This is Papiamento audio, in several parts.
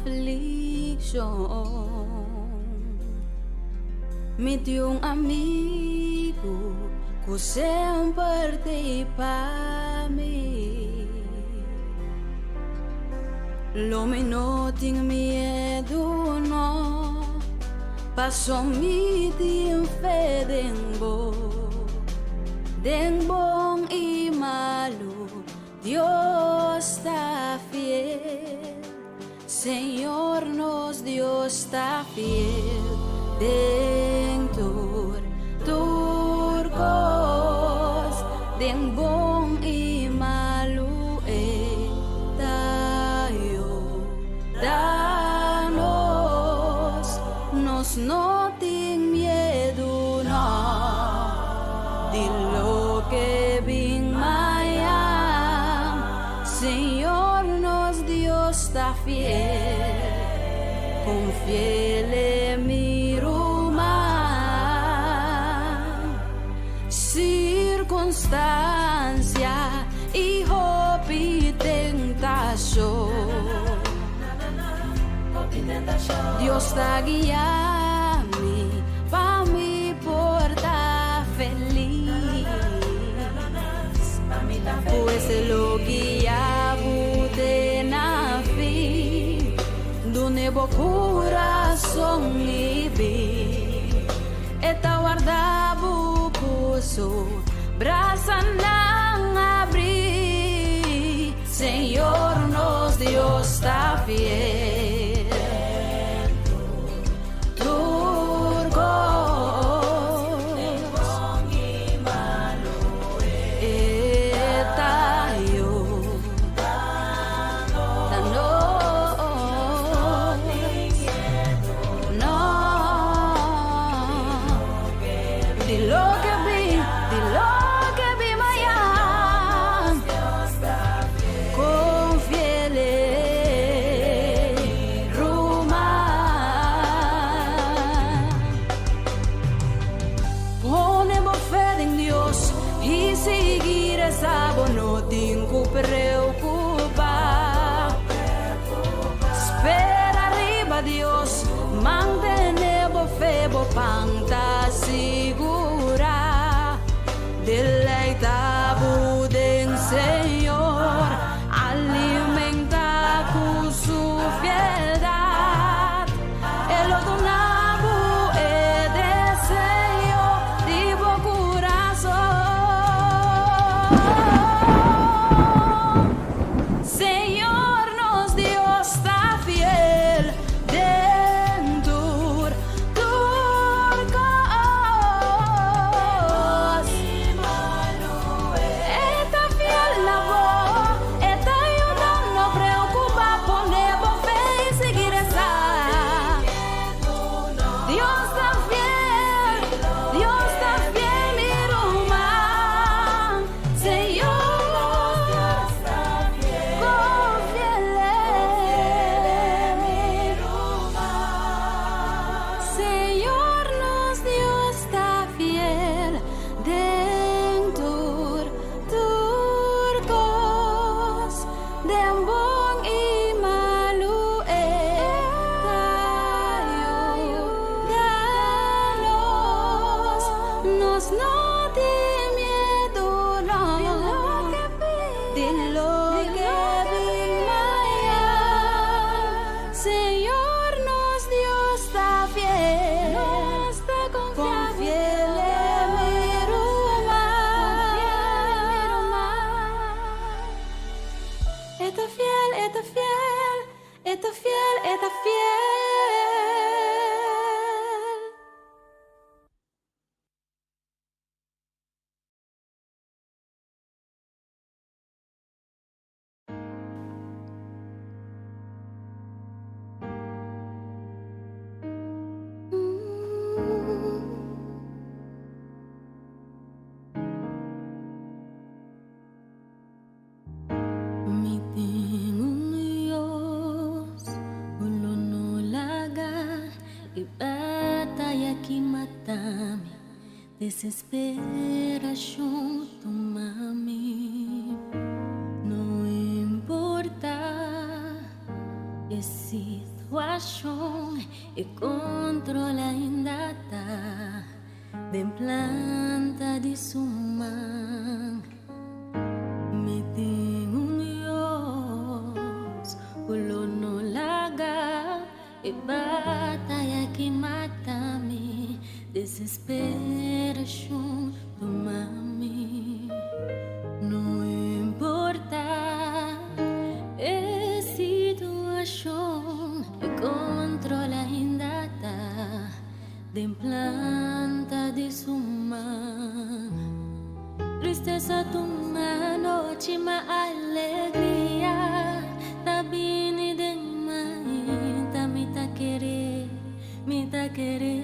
Aflikshon. Mi tin un amigu ku semper t'ei pa mi. Lo mi no tin miedu no, paso mi tin fe den bo. Den bon i malu, Dios ta fiel. Señor nos Dios ta fiel den tur, tur kos, den bon i malu e ta yuda nos, nos no tin miedu no di loke bin mañan. Señor nos Dios ta fiel, confiel e mi ruman. Circunstancia y hopi tentacion, Dios ta guia mi pa mi por ta feliz. Pues lo guia bo te na fin, dune bo curason y bin. E ta warda bo cu su brasanan abri. Señor nos Dios ta fiel. Tur cos e ta yuda nos. No, di loke bin, di loke bin mañan. Confiel e ruman. Pone bo fe den Dios y sigui reza, bo no tin cu preocupa. Spera riba Dios, mantene bo fe, bo pan ta sigura. Deleita bo den Señor, alimenta cu su fieldad. E lo duna bo e deseo di bo curason. Señor nos Dios ta fiel den tur, tur cos. E ta fiel na bo, e ta yuda, no preocupa, pone bo fe y sigui reza. Dios ta fiel, Dios ta fiel, mi ruman. Señor, confiel mi Señor nos Dios ta fiel den tur, tur cos, den bon y malu e ta yuda nos. Nos no tin miedu no di loke bin mañan. Señor nos Dios ta fiel, confiel e mi ruman. E ta fiel, e ta fiel, e ta fiel, e ta fiel. Mi tin un Dios ku lo no laga e bataya ki mata mi, desesperashon tuma mi. No importa e situacion. situashon e kontrol ainda ta den planta di su man. Mi tin un Dios ku lo no laga e bataya aki mata mi, desesperashon tuma mi. No importá e situashon, e kontrol ainda ta den planta di su man. Tristesa ta un anochi, ma alegria ta bini den mainta. Mi ta kere, mi ta kere.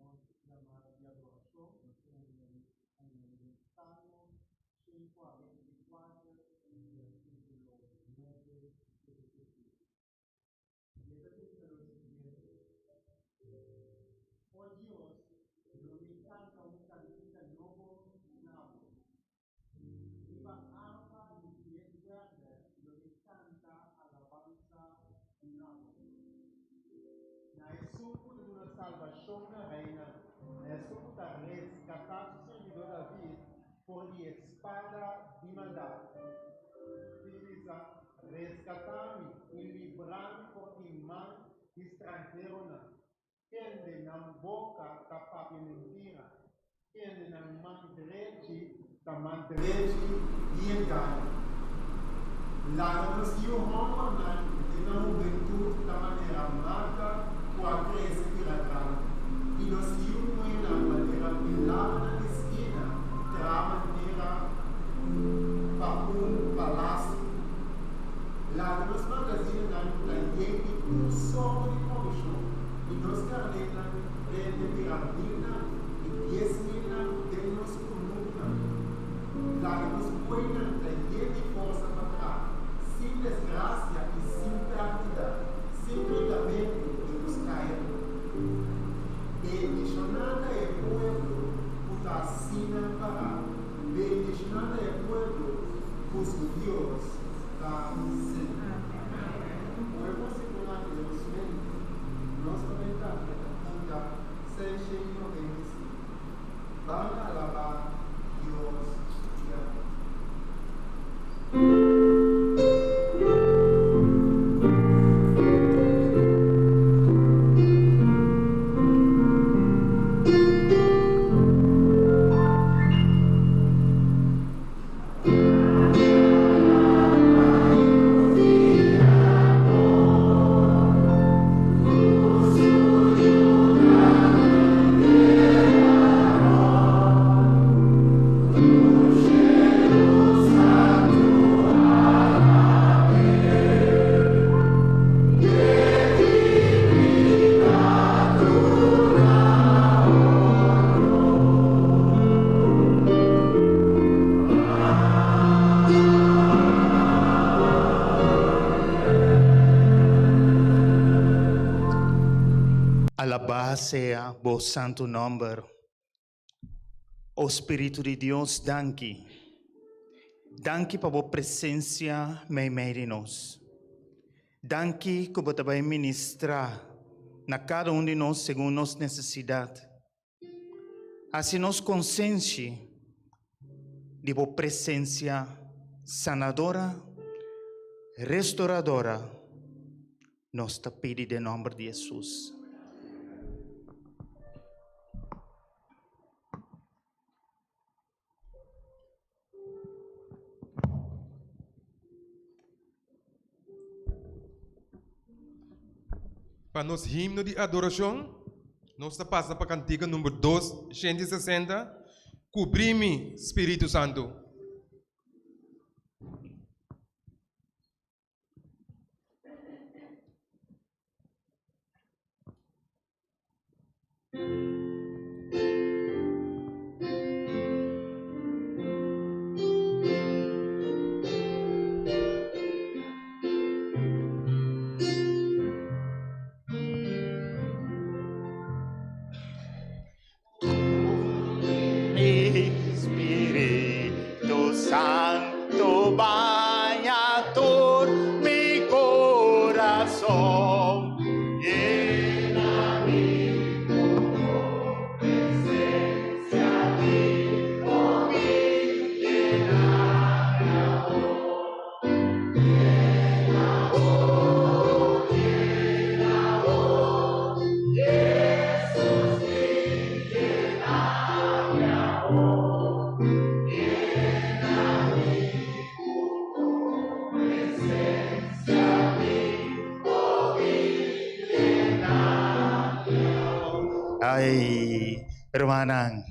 Nos yamada di adorashon, nos ta haña den Salmo 144, versíkulo 9 te ku 10. I e ta bisa lo siguiente: O Dios, lo mi kanta un kantika nobo na bo. Riba arpa di 10 kuèrdè lo mi kanta alabansa na bo. Na esun ku ta duna salbashon na reinan, na esun ku ta reskatá su sirbidó David for di e spada di maldat. Bisa, Reskatá mi i libra mi for di man di stranheronan, kende nan boka ta papia mentira, kende nan man drechi ta man drechi di engaño. Laga nos yu hòmbernan den nan hubentut ta manera mata ku a krese bira grandi, i nos yu muhénan manera pilarnan di skina traha manera pa un palasio. Laga nos magazinanan ta yen di tur sorto di provishon, i nos karnénan rende bira milnan i 10,000nan den nos kunukunan. Laga nos bueynan ta yen di forsa pa traha, sin desgrasia i sin pèrdida, sin gritamentu den nos kayanan. Bendishoná ta e pueblo ku ta asina pará, bendishoná ta e pueblo ku su Dios ta Señor. Ku e versíkulonan aki den nos mente, nos ta bai kanta e kantika 695, Ban Alabá Dios di Amor. Alabá sea bo santu nòmber. O Spiritu di Dios, danki. Danki pa bo presensia meimei di nos. Danki ku bo ta bai ministrá na kada un di nos segun nos nesesidat. Hasi nos konsenshi di bo presensia sanadora, restoradora. Nos ta pidi den nòmber di Hesus. Pa nos himno di adorashon, nos ta pasa pa kantika number 260, Kubrí mi, Spiritu Santu. Spiritu Santu baña tur mi corazon, llena mi cu bo presencia, bin oh bin llena mi awor. Llena oh, llena oh, Jesus bin llena mi awor. Llena mi cu bo presencia, bin oh bin llena mi awor. Ay, hermanan.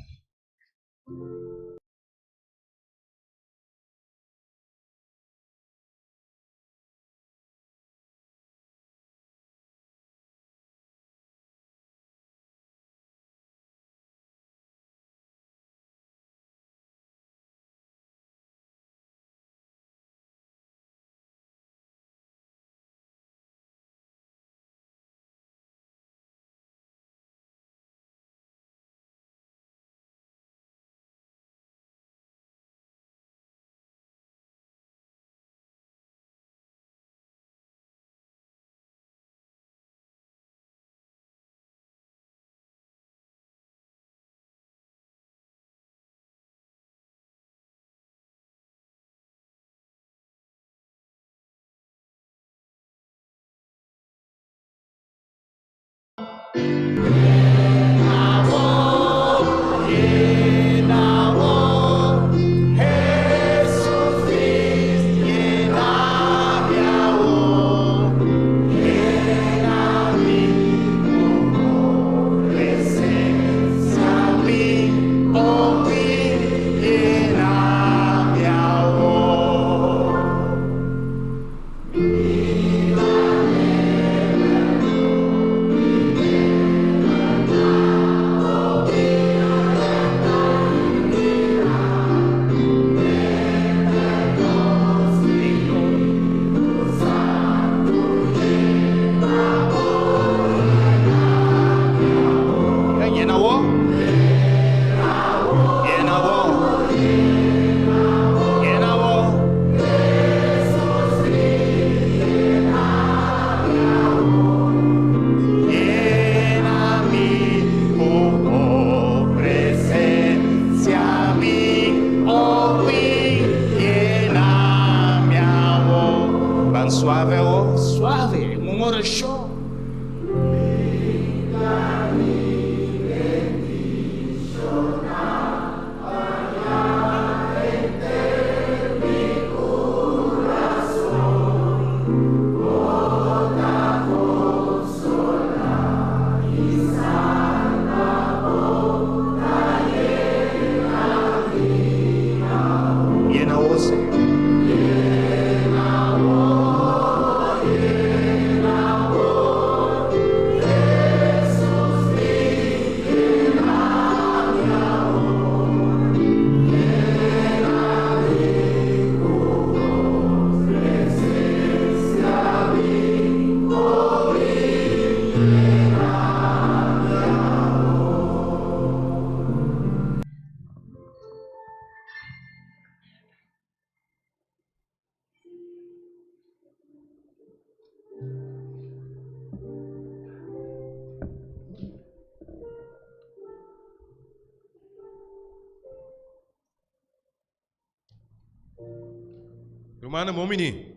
Rumannan, bon bini.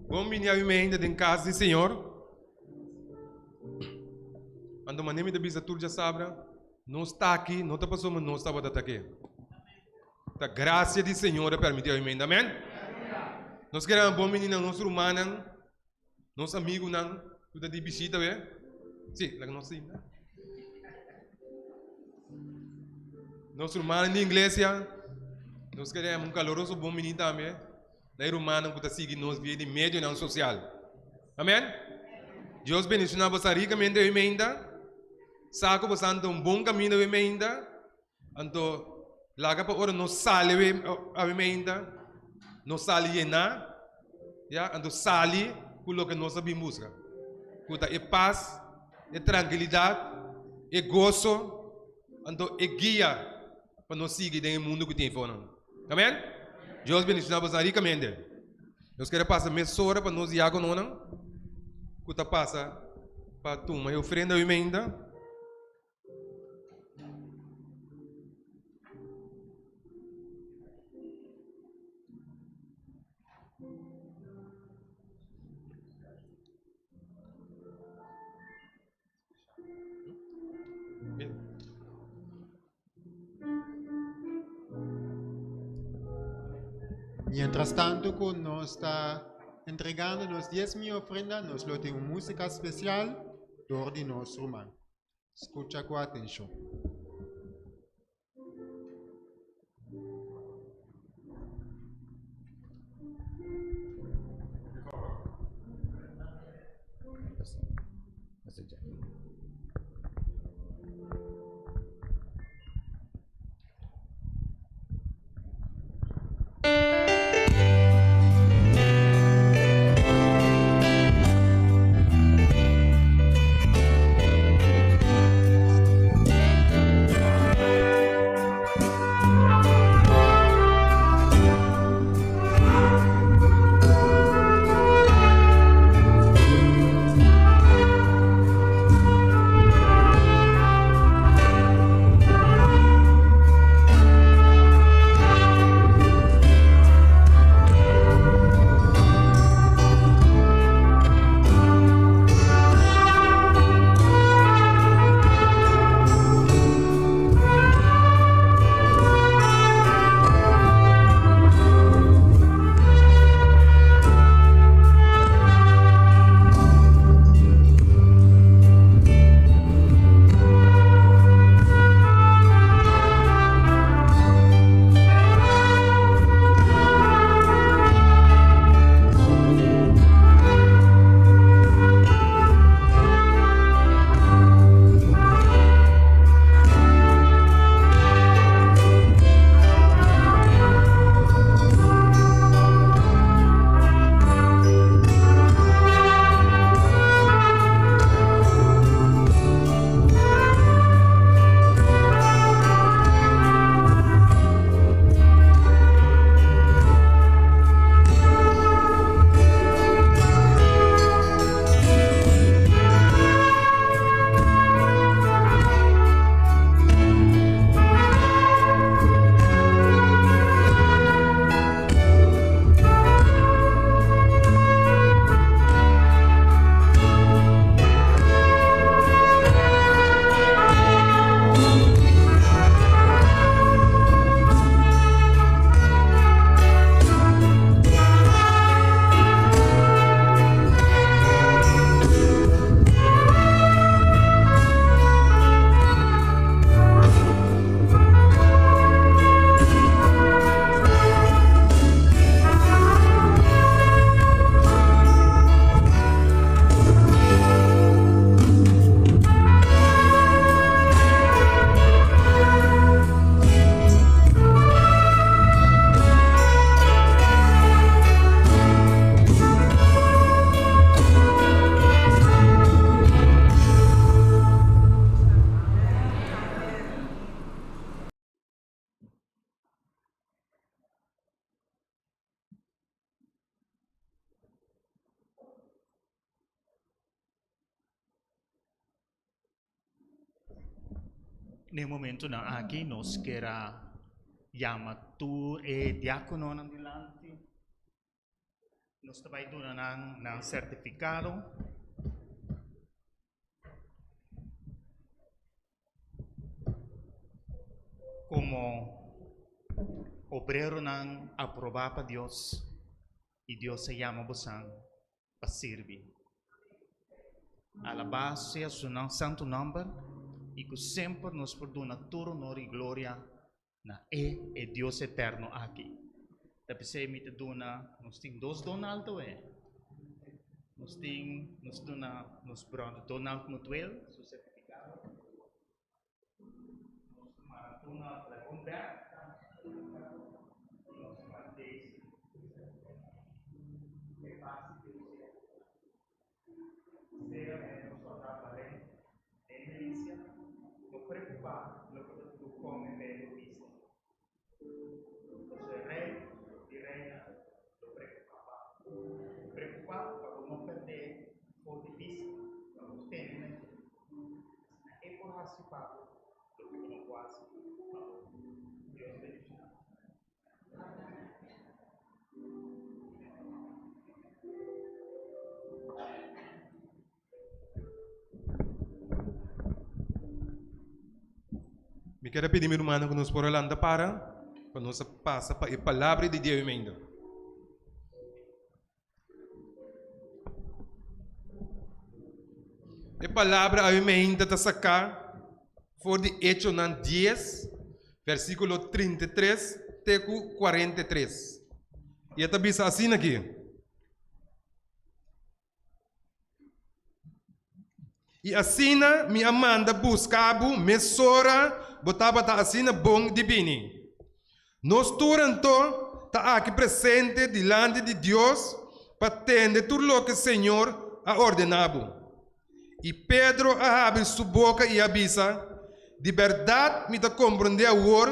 Bon bini awi meinta den kas di Señor. Anto manera mi ta bisa tur djasabra, nos ta aki no ta pasobra nos tabata ta ke. Ta grasia di Señor a permiti awi meinta. Amen. Nos kere bon bini na nos rumannan, nos amigunan ku ta di bishita we. Si, laga nos sinta. Nos rumannan di iglesia, nos kere un kaloroso bon bini tambe na e rumannan ku ta sigui nos via di medionan sosial. Amen. Dios bendiciona boso ricamente hoy meinta. Sa ku boso anda un bon camino hoy meinta. Anto laga pa ora nos sali awe meinta, nos sali yená, ya, anto sali ku loke nos a bin buska, ku ta e pas, e trankilidat, e goso, anto e guia pa nos sigui den e mundu ku tin afonan. Amen? Dios bendishoná boso rikamente. Nos kere pasa mesora pa nos diákononan ku ta pasa pa tuma e ofrenda awe meinta. Mientras tanto ku nos ta entregando nos dies mi ofrenda, nos lo tin un músika spesial dor di nos ruman. Skucha ku atenshon. Na e momentonan aki nos kier a. yama tur e diákononan dilanti. Nos ta bai duna nan nan sertifikado. Komo obreronan aprobá pa Dios i Dios a yama bosan pa sirbi. Alabá sea su santu nòmber i ku semper nos por duna tur honor i gloria na e, e Dios eterno aki. Ta p'esei mi ta duna, nos tin dos Donald awe. Nos tin, nos duna nos bròder Donald Mutueel su sertifikado. Nos mara Donald Leonberg tambe su sertifikado. I nos mara Daisy su sertifikado. E pas di Dios sea ku boso. Sea manera nos ta balent den milisia, no preokupá loke ta tudu kome, bebe o bisti. Pasobra e rei i reina lo preokupá pa bo. Preokupá pa bo no pèrdè for di bista, pa bo tene na dje. Asina e por hasi pa bo loke bo no por hasi pa bo. Dios bendishoná bo. Mi ker a pidi mi rumannan ku nos por a lanta para pa nos a pasa pa e palabra di Dios ainda. E palabra ainda ta saká for di Echonan dies, versíkulo 33 te ku 43. I e ta bisa asina aki. I asina mi a manda buska bo mesora bo tabata asina bon di bini. Nos tur anto ta aki presente dilanti di Dios pa tende tur loke Señor a ordená bo. I Pedro a habri su boka i a bisa, Di bèrdat mi ta komprondé awor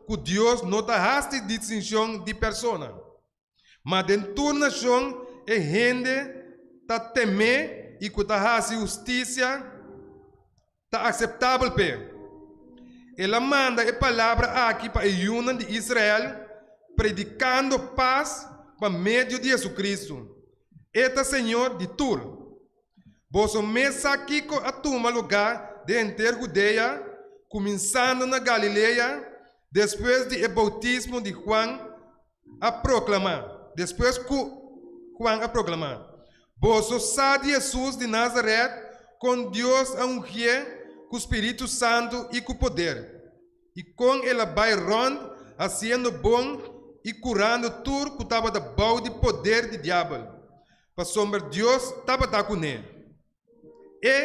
ku Dios no ta hasi distinshon di persona. Ma den tur nashon e hende ta tem'é i ku ta hasi hustisia ta akseptabel p'e. El a manda e palabra aki pa e yunan di Israel, predikando pas pa medio di Hesukristu. E ta Señor di tur. Boso mes sa kiko a tuma lugá den henter Hudea, kuminsando na Galilea, despues di e boutismo di Juan a proklamá, despues ku Juan a proklamá, Boso sa di Hesus di Nazaret, kon Dios a ungié ku spiritu santu i ku poder, i kon el a bai rònt hasiendo bon i kurando tur ku tabata bou di poder di diabel, pasobra Dios tabata kuné. E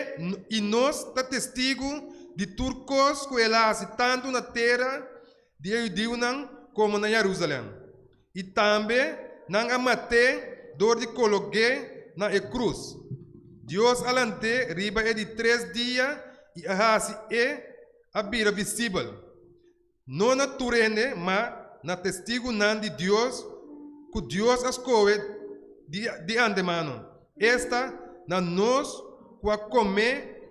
i nos ta testigu di tur kos ku el a hasi tantu na tera di e hudiunan komo na Yerusalèm. I tambe nan a mat'é dor di kolog'é na e krus. Dios a lant'é riba e di tres dia i a hasi e a bira visibel. No na tur hende, ma na testigunan di Dios ku Dios a skohe di di antemano, esta, na nos ku a kome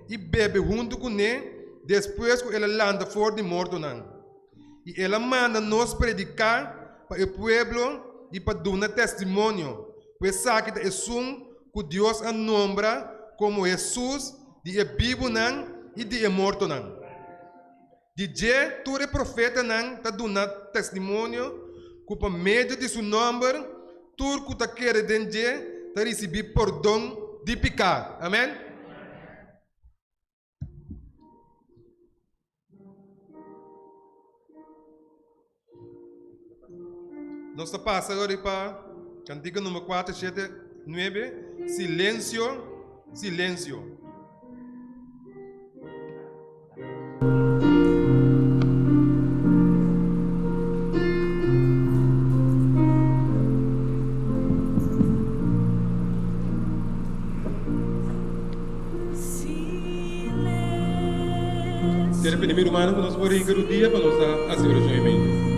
i bebe huntu kuné despues ku el a lanta for di mortonan. I el a manda nos prediká pa e pueblo i pa duna testimonio ku esaki ta esun ku Dios a nombra komo Hesus di e bibunan i di e mortonan. Di dje tur e profetanan ta duna testimonio ku pa medio di su nòmber tur ku ta kere den dje ta risibí pordon di piká. Amèn. Nos ta pasa awor pa kantika number 4, 7, 9, Silensio, Silensio. Quiero pedir mi hermano que nos por hinca rodilla para nos hacer oración y mente.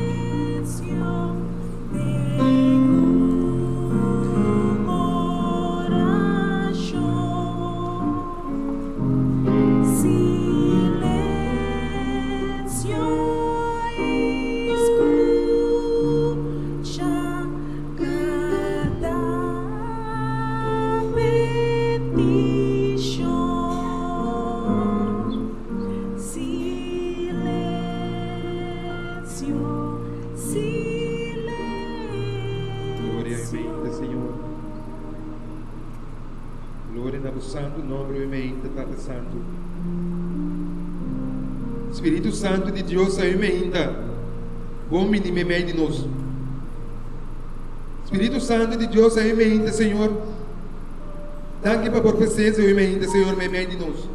Bendishon. Silensio, Gloria silensio. mente, Señor. Gloria na bo santu nomber mente, Tata Santu. Spiritu Santu di Dios awe meinta. Bon bini meimei di nos. Spiritu Santu di Dios awe meinta, Señor. Danki pa bo presencia awe meinta, Señor, meimei di nos.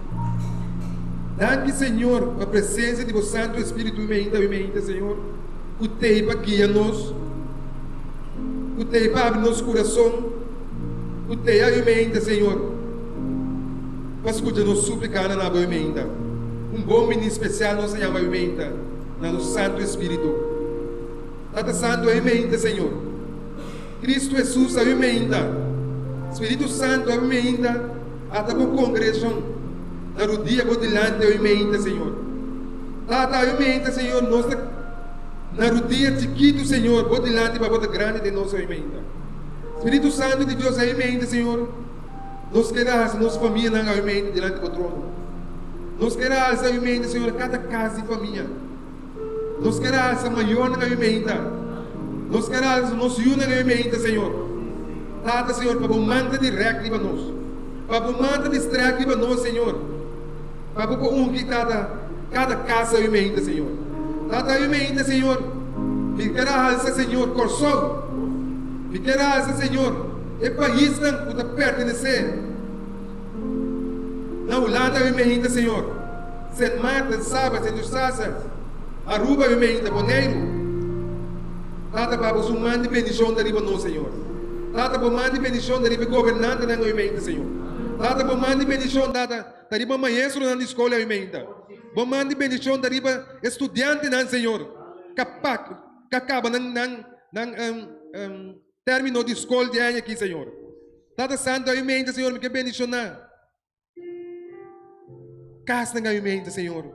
Danki, Señor, pa presencia di bo Santu Espiritu meinta awe meinta, Señor, ku t'ei pa guia nos, ku t'ei pa abri nos kurason, ku t'ei awe meinta, Señor, pa skucha nos súplikanan na bo awe meinta. Un bon bini spesial nos a yama awe meinta na nos Santu Espiritu. Tata Santu awe meinta, Señor. Cristo Hesus awe meinta. Spiritu Santu awe meinta ata bo kongregacion na rudia bo dilanti awe meinta, Señor. Tata awe meinta, Señor, nos ta na rudia chikitu, Señor, bo dilanti pa bo ta grandi den nos awe meinta. Spiritu Santu di Dios awe meinta, Señor, nos keda hasi nos famianan awe meinta dilanti bo trono. Nos keda alsa awe meinta, Señor, kada kas di famia. Nos ker alsa mayornan awe meinta. Nos ker alsa nos yunan awe meinta, Señor. Tata, Señor, pa Bo man ta dirèkt riba nos. Pa Bo man ta distrèkt riba nos, Señor. Pa Bo por ungi, Tata, kada kas awe meinta, Señor. Tata, awe meinta, Señor, mi ker alsa, Señor, Kòrsou. Mi ker alsa, Señor, e paisnan ku ta pertenesé na Hulanda awe meinta, Señor. Sint Maarten, Saba, Sint Eustatius, Aruba, Humeinte, Boneiru. Tata pa bo su man di bendishon ta riba nos, Señor. Tata bo man di bendishon ta riba e gobernantenan, Humeinte, Señor. Tata bo man di bendishon, Tata, ta riba maestronan di skol, Humeinte. Bo man di bendishon ta riba e studiantenan, Señor, kapak, ka kaba nan, nan, nan, termino di skol di aña aki, Señor. Tata Santu, Humeinte, Señor, mi ke bendishoná. Kasnan a mente, Señor.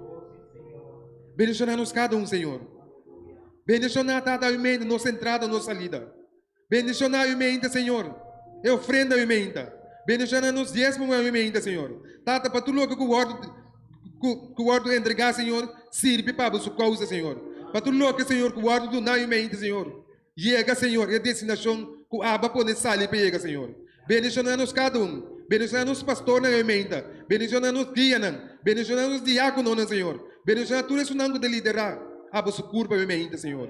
Bendiciona nos cada un, Señor. Bendiciona, Tata, a mente, nos entrada, nos salida. Bendiciona a mente, Señor. E ofrenda a mente. Bendiciona nos diezmo a mente, Señor. Tata, pa tur loke ku wòrdu ku ku wòrdu entregá, Señor, sirbi pa bo su kousa, Señor. Pa tur loke, Señor, ku wòrdu duná a mente, Señor. Yega, Señor, e destinashon ku Abba pone sali pa yega, Señor. Bendishoná nos kada un. Bendishoná nos pastornan awe meinta. Bendishoná nos guianan. Bendishoná nos diákononan, Señor. Bendishoná tur esunnan ku ta liderá Abo su kurpa awe meinta, Señor.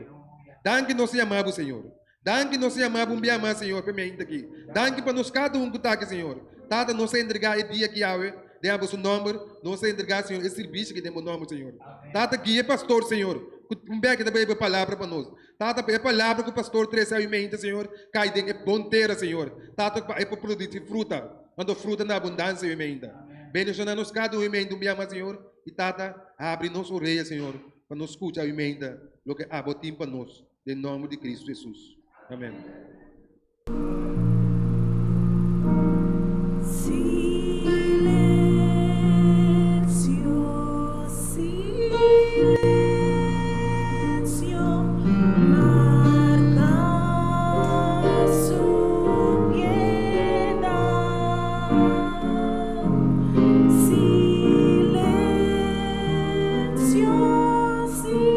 Danki nos ta yama Bo, Señor. Danki nos ta yama Bo un bia mas, Señor, pa e meinta aki. Danki pa nos kada un ku ta aki, Señor. Tata, nos ta entregá e dia aki awe den Abo su nòmber. Nos ta entregá, Señor, e sirbishi aki den Bo nòmber, Señor. Tata, guia e pastor, Señor, ku un bia aki ta bai e palabra pa nos. Tata, pa e palabra ku pastor trese awe meinta, Señor, kai den e bon tera, Señor. Tata, pa e por produsi fruta, anto fruta na abundansia awe meinta. Bendishoná nos kada un awe meinta un bia mas, Señor, i Tata, habri nos orea, Señor, pa nos skucha awe meinta loke Abo tin pa nos, den nòmber di Kristu Hesus. Amèn. Silensio, silensio, marca su piedad. Silensio, silensio,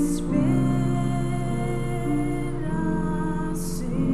Espera, Señor.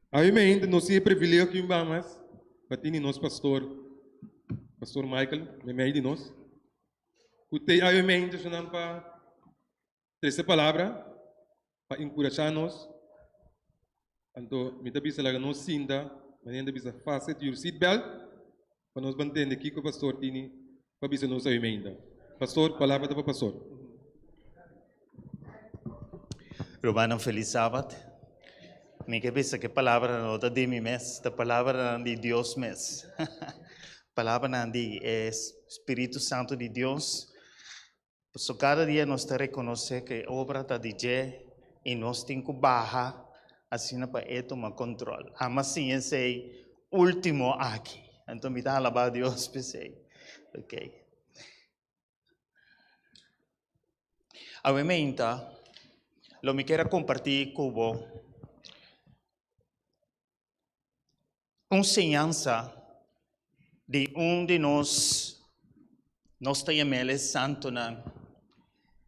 Awe mainta nos tin e privilegio ki un ba mas pa tini nos pastor, Pastor Michael, meimei di nos. Ku te awe mainta esnan pa trese palabra pa enkurashá nos. Anto mi ta bisa laga nos sinta, manera ta bisa fasten your seat belt pa nos ban tende kiko pastor tini pa bisa nos awe meinta. Pastor, palabra ta pa pastor. Rumannan felis sabat. Mi ke bisa ke palabranan no ta di mi mes, ta palabranan di Dios mes. Palabranan di e Spiritu Santu di Dios. Pasobra kada dia nos ta rekonosé ku e obra ta di dje i nos tin ku baha asina pa e tuma kontrol. Ama siña esei último aki. Anto mi ta alabá Dios p'esei. Okey. Awe meinta lo mi kier a kompartí ku bo un señansa di un di nos, nos ta yam'el e santonan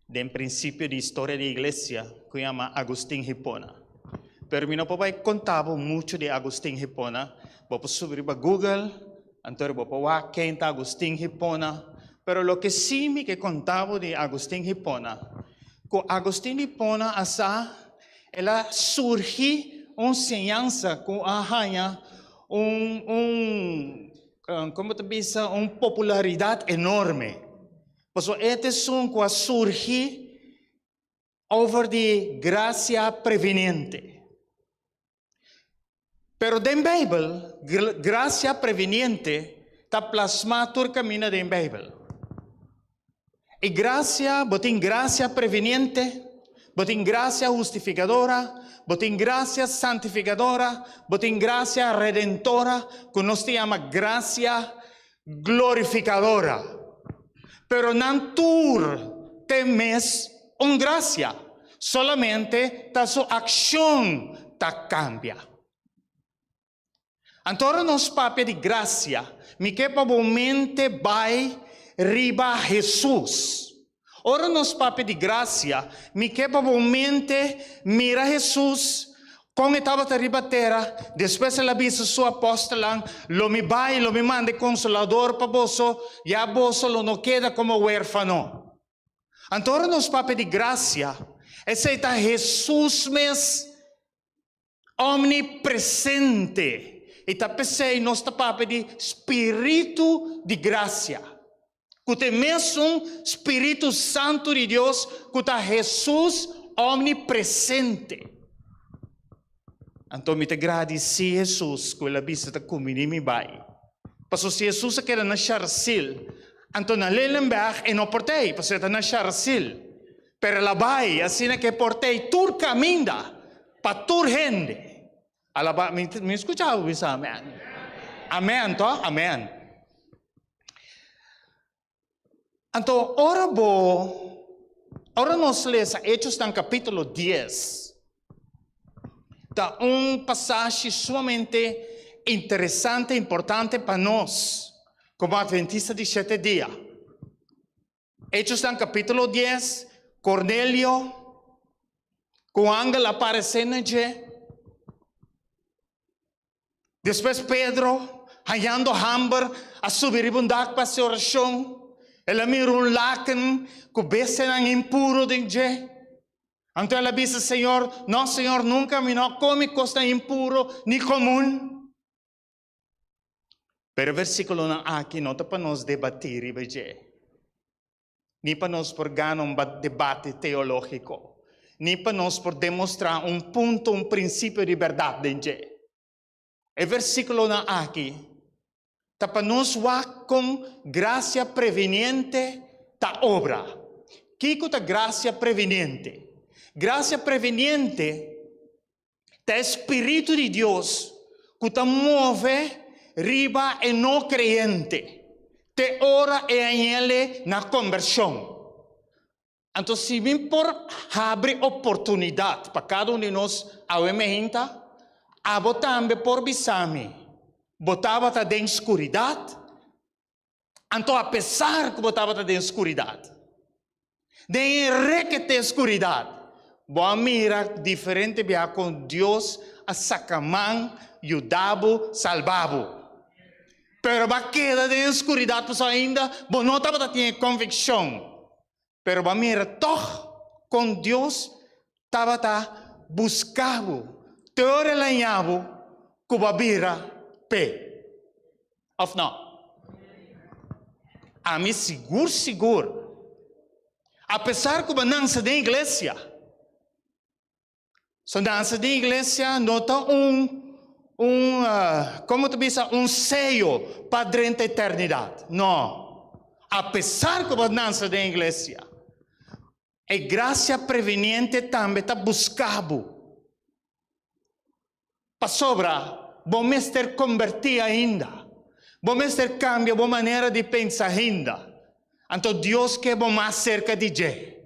den prinsipio di historia di iglesia ku yama Agustin Hipona. Pero mi no por bai konta bo muchu di Agustin Hipona, bo por subi riba Google, anto bo por wak ken ta Agustin Hipona. Pero loke sí mi ke konta bo di Agustin Hipona, ku Agustin Hipona a sa El a surgi un señansa ku a haña un un komo ta bisa un popularidat enorme. Pasobra e ta esun ku a surgi over di grasia preveniente. Pero den Beibel, grasia preveniente ta plasmá tur kaminda den Beibel. E grasia, bo tin grasia preveniente, bo tin grasia hustifikadora, bo tin grasia santifikadora, bo tin grasia redentora, ku nos ta yama grasia glorifikadora. Pero nan tur te mes un grasia, solamente ta su akshon ta kambia. Anto ora nos papia di grasia, mi ke pa bo mente bai riba Hesus. Ora nos papia di grasia, mi ke pa bo mente mira Hesus kon e tabata riba tera, despues el a bisa su apòstelnan, Lo mi bai, lo mi manda e Konsolador pa boso, ya boso lo no keda komo wérfano. Anto ora nos papia di grasia, esei ta Hesus mes Omnipresente. I ta p'esei nos ta papia di spiritu di grasia, ku ta e mesun Spiritu Santu di Dios ku ta Hesus omnipresente. Anto mi ta gradisí Hesus ku el a bisa ta kumbiní mi bai. Pasobra si Hesus a keda na Sharsil, anto na Lelenberg e no por ta ei, pasobra e ta na Sharsil. Pero el a bai asina ku e por ta ei tur kaminda pa tur hende. Alaba, mi, mi skucha bo bisa amen. Amen, to? Amen. Anto, ora bo, ora nos lesa Hechosnan kapítulo dies, ta un pasashi sumamente interesante, importante pa nos komo Adventista di Shete Dia. Hechosnan capítulo dies, Cornelio, cu un angel a parece na dje. Despues Pedro, hañando hamber, a subi riba un dak pa haci oracion. El a mira un laken cu bestianan impuro den dje. Anto el a bisa, Señor, no, Señor, nunca mi no a come cosnan impuro ni comun. Pero e versíkulonan aki no ta pa nos debatí riba dje, ni pa nos por gana un debate teológiko, ni pa nos por demostrá un punto, un prinsipio di bèrdat den dje. E versíkulonan aki ta pa nos wak kon grasia preveniente ta obra. Kiko ta grasia preveniente? Grasia preveniente Ta e spiritu di Dios ku ta move riba e no kreyente te ora e hañ'el na kombershon. Anto si mi por habri oportunidat pa kada un di nos awe meinta, abo tambe por bisa mi, Bo tabata den skuridat? Anto apesar ku bo tabata den skuridat, den e rekete skuridat, bo a mira diferente biaha kon Dios a saka man, yuda bo, salba bo. Pero bo a keda den e skuridat pasobra ainda bo no tabata tin e konvikshon. Pero bo a mira tòg kon Dios tabata buska bo te ora el a haña bo ku bo a bira p'e. Òf nò? Ami sigur sigur, apesar ku bo a nanse den iglesia. So dansa den iglesia no ta un un komo ta bisa un seyo pa drenta eternidat. No. Apesar ku bo dansa den iglesia, e grasia preveniente tambe ta buska bo. Pasobra bo mester kombertí ainda. Bo mester kambia bo manera di pensa ainda. Anto Dios ke bo mas serka di dje.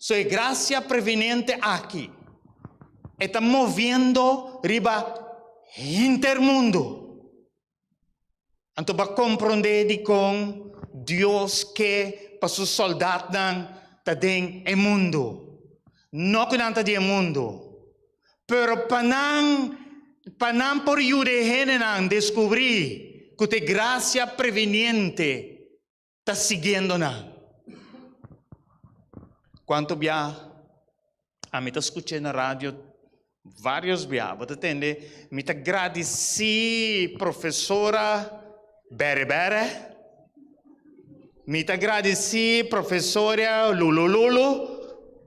So e grasia preveniente aki e ta moviendo riba hinter mundu. Anto bo a komprondé dikon Dios ke pa su sòldatnan ta den e mundu. No ku nan ta di e mundu, pero pa nan pa nan por yuda e hendenan deskubrí ku ta e grasia preveniente ta siguiendo nan. Kuantu bia ami ta skuch'é na radio vários bia, bo ta tende mi ta gradisí profesora Bere Bere, mi ta gradisí profesora Lulu Lulu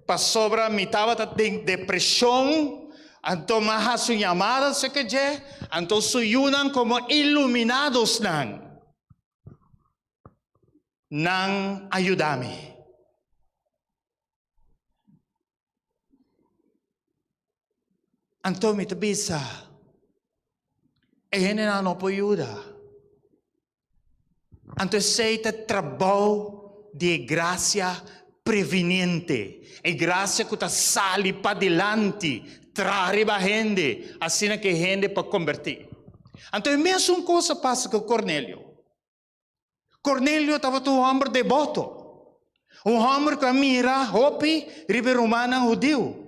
pasobra mi tabata den depreshon, anto mi a hasi un yamada aserka dje, anto su yunan komo iluminadosnan. Nan a yuda mi. Anto mi ta bisa, e hendenan no por yuda. Anto esei ta trabou di e grasia previniente, e grasia ku ta sali padilanti, traha riba hende, asina ku e hende por kombertí. Anto e mesun kos a pasa ku Kornelio. Cornelio tabata un hòmber deboto, un hòmber ku a mira hopi riba e rumannan hudiu.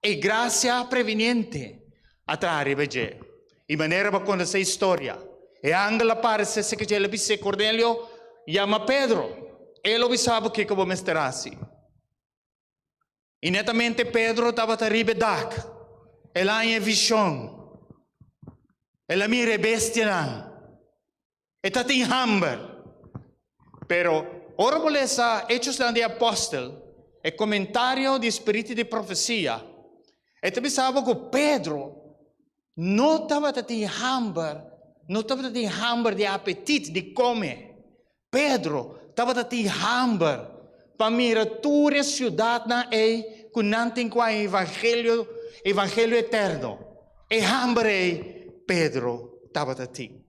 E grasia previniente a traha riba dje. I manera bo a konosé e historia, e angel a paresé serka dje, el a bis'é, Cornelio, yama Pedro, e lo bisa bo kiko bo mester hasi. I netamente Pedro tabata riba e dak. El a haña e vishon. El a mira e bestianan. E ta tin hamber. Pero ora bo lesa Hechosnan di Apostel, e komentario di spiritu di profesia, e ta bisa bo ku Pedro no tabata tin hamber, no tabata tin hamber di apetit di kome. Pedro tabata tin hamber pa mira tur e siudatnan ei ku nan tin ku haña evangelio, evangelio eterno. E hamber ei Pedro tabata tin.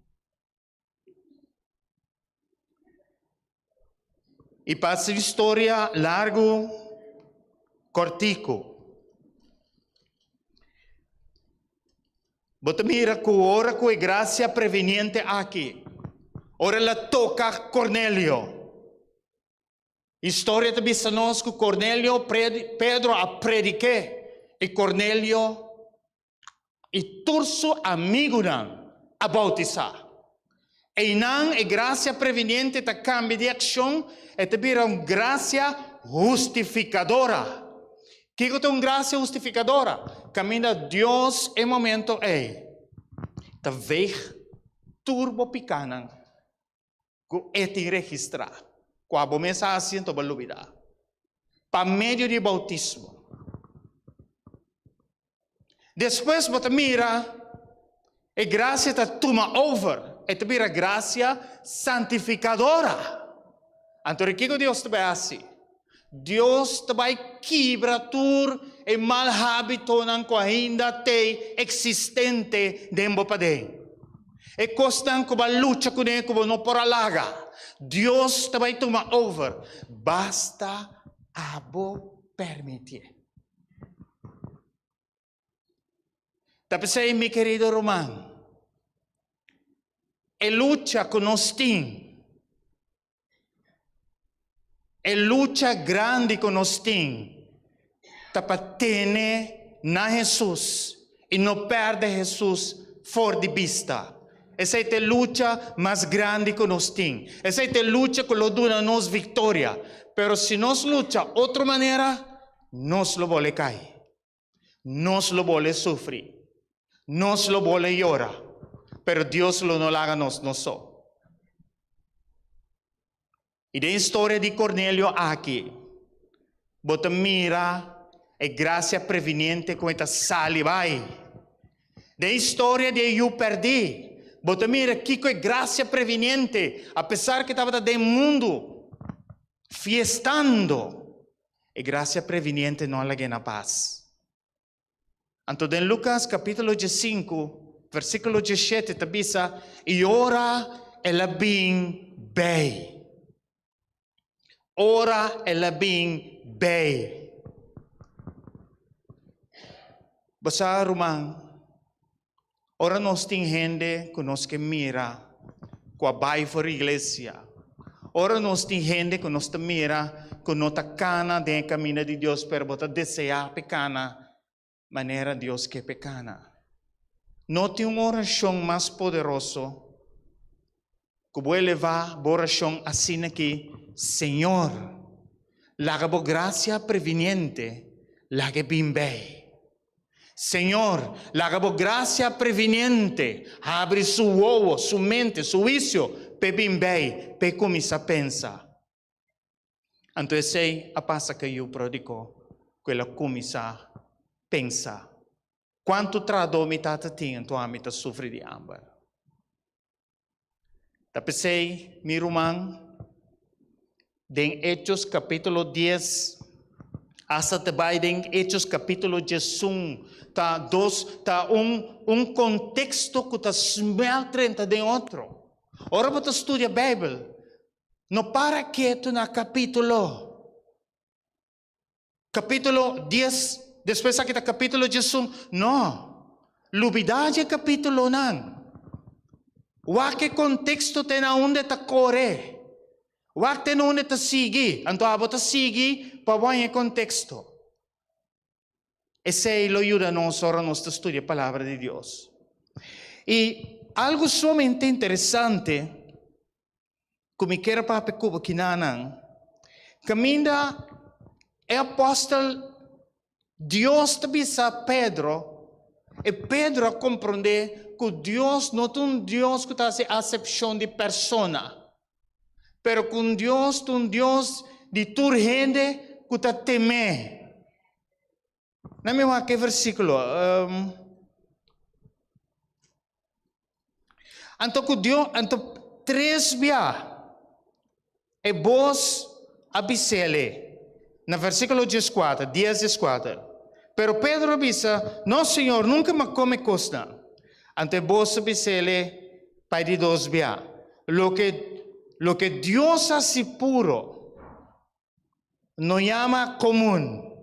I pa hasi historia largu kòrtiku, Bo ta mira ku ora ku e grasia preveniente aki, ora el a toka Kornelio, historia ta bisa nos ku Kornelio, Pedro a predik'é, i Kornelio i tur su amigunan a boutisá. Einan e grasia preveniente ta kambia di akshon, e ta bira un grasia hustifikadora. Kiko ta un grasia hustifikadora? Kaminda Dios e momento ei ta veeg tur bo pikanan ku e tin registrá, kua bo mes a hasi anto bo a lubidá, pa medio di boutismo. Despues bo ta mira e grasia ta tuma over, e ta bira grasia santifikadora. Anto di kiko Dios ta bai hasi? Dios ta bai kibra tur e mal habitonan ku ainda t'ei eksistente den bo paden. E kosnan ku bo a lucha kuné ku bo no por a laga, Dios ta bai tuma over, basta abo permitié. Ta p'esei, mi kerido ruman, e lucha ku nos tin, e lucha grandi ku nos tin, ta pa tene na Hesus i no pèrdè Hesus for di bista. Esei ta e lucha mas grandi ku nos tin. Esei ta e lucha ku lo duna nos viktoria. Pero si nos lucha otro manera, nos lo bole kai. Nos lo bole sufri. Nos lo bole yora. Pero Dios lo no laga nos nos so. I den historia di Cornelio aki, bo ta mira. E grasia previniente ku e ta sali bai. Den historia di e yu pèrdí, bo ta mira kiko e grasia previniente, apesar ku e tabata den mundu fiestando, e grasia previniente no a lag'é na pas. Anto den Lukas kapítulo diesinku, versíkulo diesshete ta bisa, I ora el a bin bei. Ora el a bin bei. Bo sa, ruman, ora nos tin hende ku nos ke mira ku a bai for iglesia, ora nos tin hende ku nos ta mira ku no ta kana den e kaminda di Dios pero bo ta deseá p'e kana manera Dios ke p'e kana. No tin un orashon mas poderoso ku bo elevá bo orashon asina ki, Señor, laga bo grasia previniente laga e bin bei. Señor, laga bo grasia previniente habri su wowo, su mente, su huisio p'e bin bei, p'e kuminsá pensa. Anto esei a pasa ku e yu pródigo, ku el a kuminsá pensa, Kuantu trahadó mi tata tin, anto ami ta sufri di hamber. Ta p'esei, mi ruman, den Hechos kapítulo dies, asta ta bai den Hechos kapítulo diesun, ta dos, ta un, un konteksto ku ta smèlt drenta den otro. Ora bo ta studia Beibel, no para ketu na kapítulo. Kapítulo dies, despues aki ta kapítulo diesun. No! Lubidá dje kapítulonan. Wak e konteksto te na unda e ta kore. Wak te na unda e ta sigui. Anto abo ta sigui pa bo haña e konteksto. Esei lo yuda nos ora nos ta studia e Palabra di Dios. I algu sumamente interesante ku mi kier papia ku bo kinanan, kaminda e apòstel Dios ta bisa Pedro, e Pedro a komprondé ku Dios no ta un Dios ku ta hasi asepshon di persona, pero ku un Dios ta un Dios di tur hende ku ta tem'é. Nan mi wak e versíkulo. Anto ku Dios, anto tres bia e bos a bis'ele, na versíkulo dieskuater, dies dieskuater. Pero Pedro a bisa, No, Señor, nunka mi a kome kosnan. Anto e bos a bis'ele pa e di dos bia, Loke, loke Dios hasi puro, No yama komun.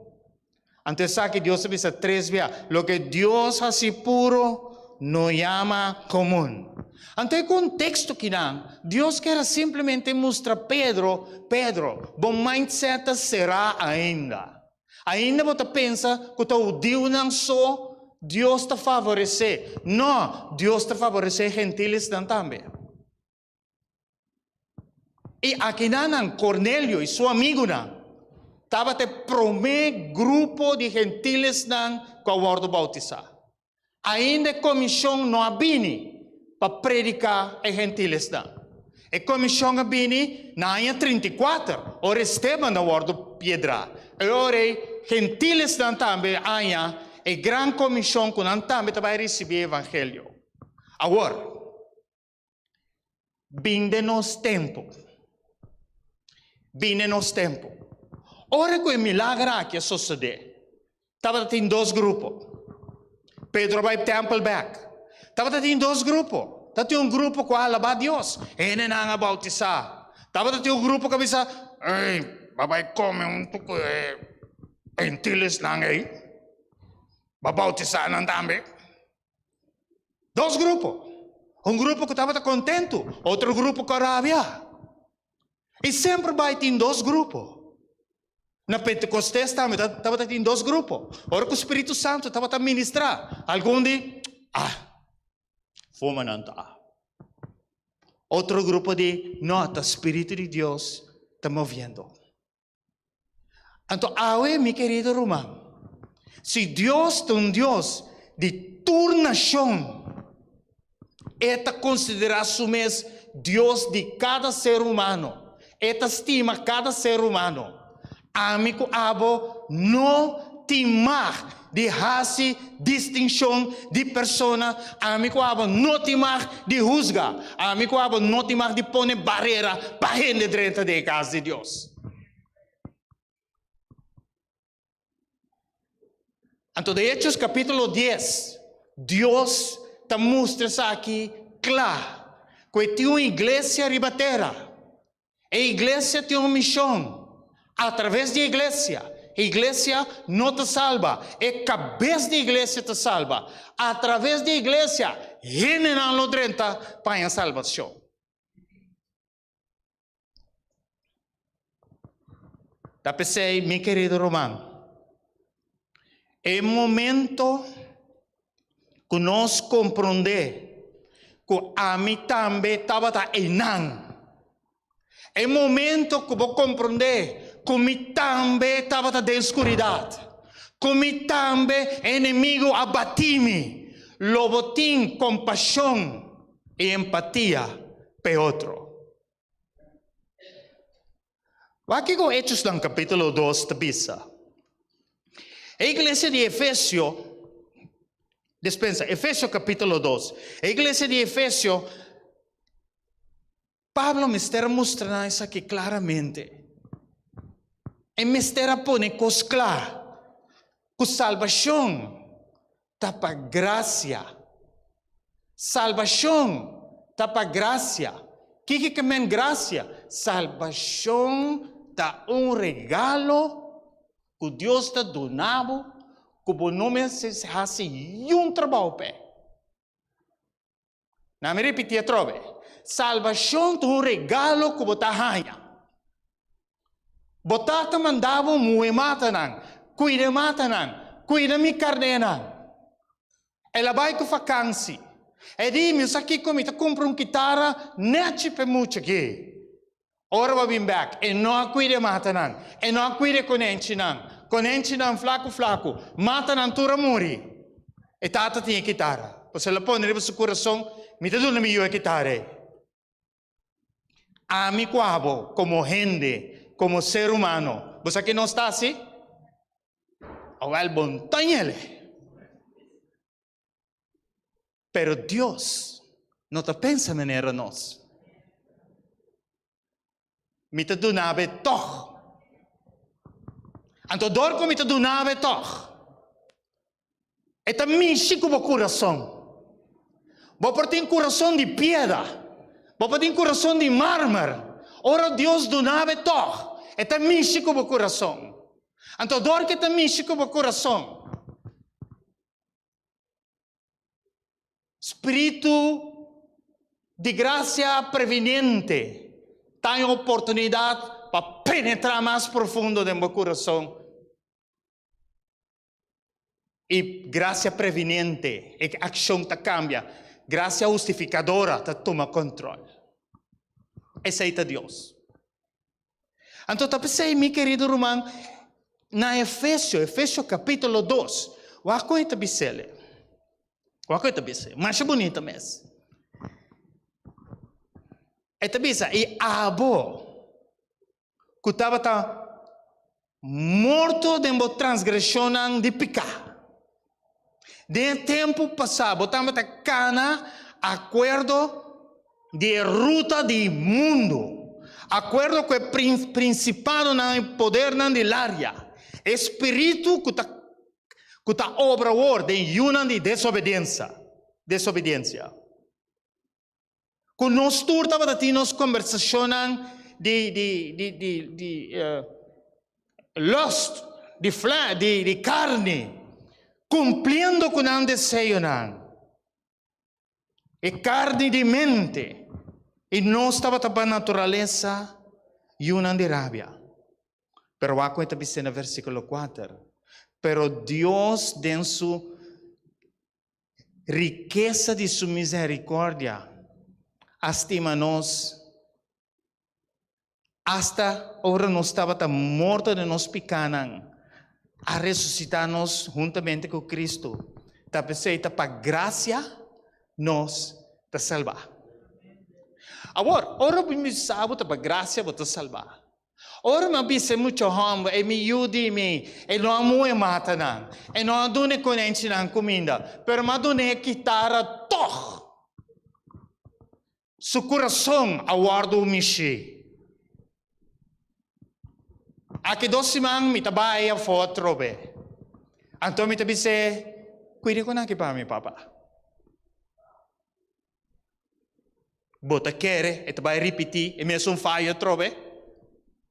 Anto esaki Dios a bisa tres bia, Loke Dios hasi puro, no yama komun. Anto e konteksto kinan, Dios kier a simplemente mustra Pedro, Pedro, bo mindset ta será ainda. Ainda bo ta pensa ku ta hudiunan so Dios ta favoresé. No, Dios ta favoresé gentilesnan tambe. I akinanan Kornelio i su amigunan tabata e promé grupo di gentilesnan ku a wòrdu boutisá. Ainda e komishon no a bini pa prediká e gentilesnan. E komishon a bini na aña 34, ora Esteban a wòrdu piedrá. E ora ei gentilesnan tambe a haña e gran komishon ku nan tambe ta bai risibí e evangelio. Awor. Bin den nos tempu. Bin den nos tempu. Ora ku e milager aki a sosodé, tabata tin dos grupo. Pedro a bai tèmpel bèk. Tabata tin dos grupo. Tabatin un grupo ku a alabá Dios, hendenan a boutisá. Tabata tin un grupo ku a bisa, Ey, bo a bai kome huntu ku e gentilesnan ei? Bo a boutisá nan tambe? Dos grupo. Un grupo ku tabata kontentu, otro grupo ku a rabia. I semper bai tin dos grupo. Na Pentekostes tambe tabata tin dos grupo. Ora ku Spiritu Santu tabata ministrá, algun di, Ah, fuma nan ta. Otro grupo di, No, ta Spiritu di Dios ta moviendo. Anto awe, mi kerido ruman, si Dios ta un Dios di tur nashon, E ta konsiderá Su mes Dios di kada ser humano, E ta stima kada ser humano. Ami ku abo no. tin mag di hasi distinshon di persona, ami ku abo no tin mag di husga, ami ku abo no tin mag di pone barera pa hende drenta den e kas di Dios. Anto den Hechos kapítulo dies, Dios ta mustra esaki kla, ku e tin un iglesia riba tera. E iglesia tin un mishon. Atraves di e iglesia, e iglesia no ta salba, e kabes di iglesia ta salba. Atraves di e iglesia, hendenan lo drenta pa haña salbashon. Ta p'esei, mi kerido ruman, e momento ku nos komprondé ku ami tambe tabata einan, e momento ku bo komprondé ku mi tambe tabata den skuridat, ku mi tambe e enemigu a batí mi, lo bo tin kompashon i empatia pa e otro. Wak kiko Hechosnan kapítulo dos ta bisa. E iglesia di Efesio, dispensa, Efesio kapítulo dos, e iglesia di Efesio, Pablo mester a mustra nan esaki klaramente. E mester a pone kos kla ku salbashon ta pa grasia. Salbashon ta pa grasia. Kiko ke men grasia? Salbashon ta un regalo ku Dios ta duna bo ku bo no mester hasi niun trabou p'e. Na mi ripití atrobe, salbashon ta un regalo ku bo ta haña. Bo tata manda bo muhe matanan, kuida e matanan, kuida mi karnénan. El a bai ku fakansi. E di, Mi sa kiko, mi ta kumpra un kitara nèchi pa e mucha aki. Ora bo a bin bek, e no a kuida e matanan, e no a kuida e konenchinan. Konenchinan flaku flaku, matanan tur a muri. E tata tin e kitara. Pasobra el a pone riba su kurason, Mi ta duna mi yu e kitara ei. Ami ku abo, komo hende, komo ser humano, bo sa ki nos ta hasi? Awèl bo no ta ñele. Pero Dios no ta pensa manera nos. Mi ta duna bo e tòg. Anto dor ku mi ta duna bo e tòg, e ta mishi ku bo kurason. Bo por tin kurason di piedra, bo por tin kurason di marmer. Ora Dios duna bo e tòg, e ta mishi ku bo kurason. Anto dor ku e ta mishi ku bo kurason, Spiritu di grasia previniente ta un oportunidat pa penetrá mas profundo den bo kurason. I grasia previniente, e akshon ta kambia. Grasia hustifikadora ta tuma kontrol. Esei ta Dios. Anto ta p'esei, mi kerido ruman, na Efesio, Efesio kapítulo dos, wak kon e ta bis'el. Wak kon e ta bis'e. Masha bunita mes. E ta bisa, I abo, ku tabata morto den bo transgreshonnan di piká, Den e tempu pasá bo tabata kana akuerdo di e ruta di mundu, akuerdo ku e prinsipadonan i podernan di laria, e spiritu ku ta ku ta obra awor den yunan di desobediensa, desobediensia. Ku nos tur tabata tin nos kombersashonnan di di di di di lust, di fle di di karni, kumpliendo ku nan deseonan. E karni di mente, i nos tabata pa naturalesa yunan di rabia. Pero wak ku e ta bis'é na versíkulo kuater, Pero Dios den su Rikesa di su misericordia a stima nos asta ora nos tabata morto den nos picanan, a resucita nos huntamente cu Cristo. Ta p'esey ta pa gracia nos ta salba. Awor, ora bo bisa bo ta pa gracia bo ta salba. Ora mi a bisa e mucha hòmber, e mi yu di mi, e no a muhe mata nan, e no a duna e konènchinan kuminda, pero mi a duna e kitara tòg. Su kurason a wòrdu mishí. Aki dos siman mi ta bai afó atrobe. Anto mi ta bis'é, Kuida ku nan aki pa mi, papa. Bo ta kere e ta bai ripití e mesun fayo atrobe?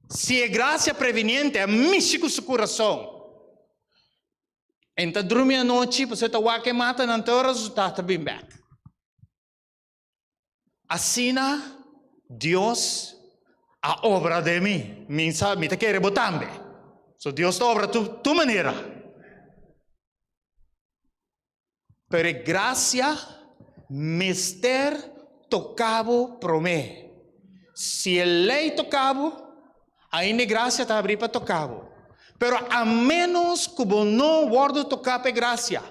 Si e grasia previniente a mishi ku su kurason, e ta drumi anochi pasobra e ta wak e matanan te ora su tata bin bèk. Asina Dios a obra den mi. Mi sa, mi ta kere bo tambe. So Dios ta obra tu, tu manera. Pero e gracia mester toca bo prome. Si e ley toca bo, ainda e gracia ta abri pa toca bo. Pero a menos cu bo no wordo toca pa e gracia,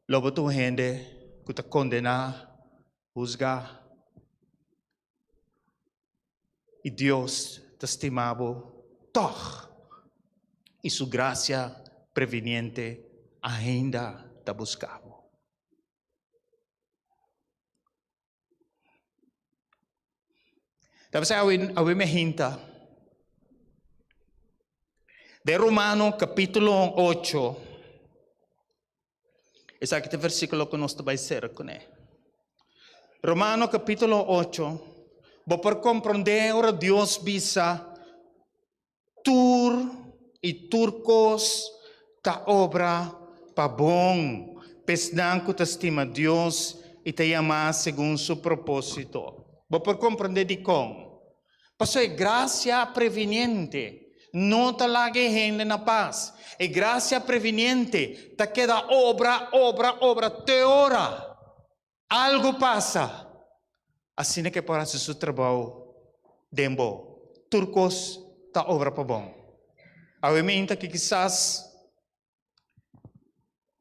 Lo bo ta un hende ku ta kondená, husgá, i Dios ta stima bo tòg, i su grasia previniente ainda ta buska bo. Ta p'esei awe awe mi a hinta den Romano capítulo ocho, esaki ta e versículo ku nos ta bai sera kuné. Romano capítulo ocho, bo por komprondé ora Dios bisa Tur i tur kos ta obra pa bon p'esnan ku ta stima Dios i ta yamá segun su propósito. Bo por komprondé dikon? Pasobra e grasia previniente no ta laga e hende na pas. E grasia previniente ta keda obra, obra, obra te ora Algu pasa, asina ke por hasi su trabou den bo. Tur kos ta obra pa bon. Awe minta ki kisas